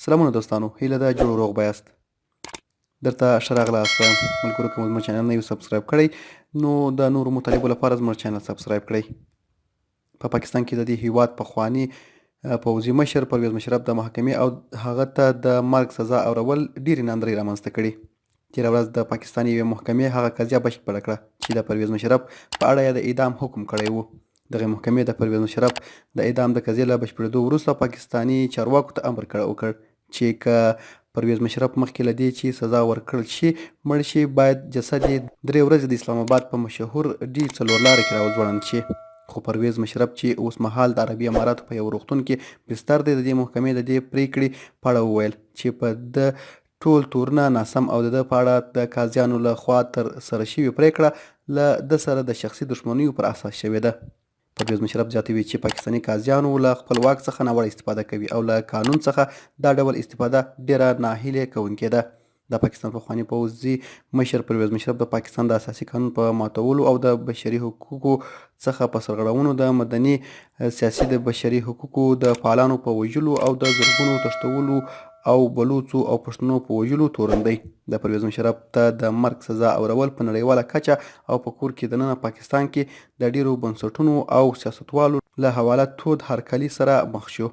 سلامونه دوستانو، هیله ده جوړ روغ به یاست. درته ښه راغلاست. ملګرو، که مو زموږ چینل نه یو سبسکرایب کړی، نو د نورو مطالبو لپاره زموږ چینل سبسکرایب کړئ. په پاکستان کې د دې هیواد پخواني پوځي مشر پرویز مشرف د محکمې او هغه ته د مرګ سزا اورول ډېرې ناندرۍ رامنځته کړي. تېره ورځ د پاکستان یوې محکمې هغه قضیه بشپړه کړه چې د پرویز مشرف په اړه یې د اعدام حکم کړی و. دغې محکمې د پرویز مشرف د اعدام د قضیې له بشپړېدو وروسته پاکستاني چارواکو ته امر وکړ چې که پرویز مشرف مخکې له دې چې سزا ورکړل شي مړ شي، باید جسد یې درې ورځې د اسلام اباد په مشهور ډي څلور لارې کې راوځوړند شي. خو پرویز مشرف چې اوسمهال د عربي اماراتو په یوه روغتون کې بستر دی، د دې محکمې د دې پرېکړې په اړه وویل چې په ده ټول تورونه ناسم او د ده په اړه د قاضیانو له خوا تر سره شوې پرېکړه له ده سره د شخصي دښمنیو پر اساس شوې ده. پرویز مشرف زیاتوي چې پاکستاني قاضیانو له خپل واک څخه ناوړه استفاده کوي او له قانون څخه دا ډول استفاده ډېره ناهیلې کوونکې ده. د پاکستان پخواني پوځي مشر پرویز مشرف د پاکستان د اساسي قانون په ماتولو او د بشري حقوقو څخه په سرغړونو، د مدني، سیاسي د بشري حقوقو د فعالانو په وژلو او د زرګونو تښتولو او بلوڅو او پښتنو په وژلو تورن دی. د پرویز مشرف ته د مرګ سزا اورول په نړیواله کچه او په کور کې دننه پاکستان کې د ډېرو بنسټونو او سیاستوالو له حواله تود هرکلي سره مخ شو.